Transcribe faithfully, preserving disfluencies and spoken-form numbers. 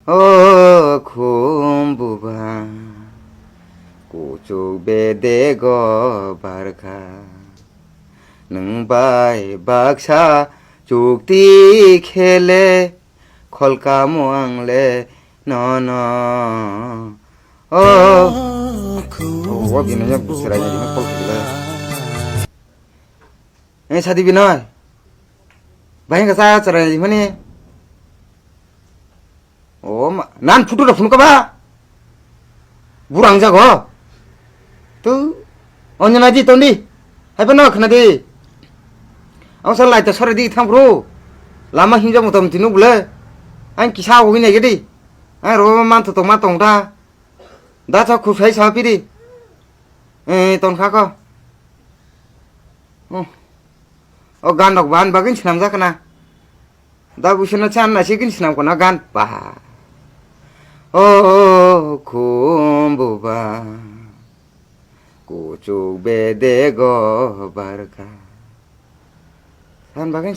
O khum buba, kuchuk bedego barkha, nwng bai baksa chukti khele, kholkamo ang le nono. O, o, bini ya busra ya, bini kol khila. Eh, sadi Binoy. Bahing kasa chara mani. O ma, nan photo da phunukha ba? Burang jago. Tu, onjana di tondi. Hai phano khna di. Ang sa lai ta sore di thang bro. Lama hinja mutam tinu bule. Ang kisa hoi nai gedi. Ang ro man to tong ma tong ta. Da cha khu phai sa piri. Eh, ton kha ko. Oh. O gan rok ban bagin sinam jakna. Da buisano chan na sikin sinam kono gan pa. O khum buba, kuchuk bedego barkha. San bagin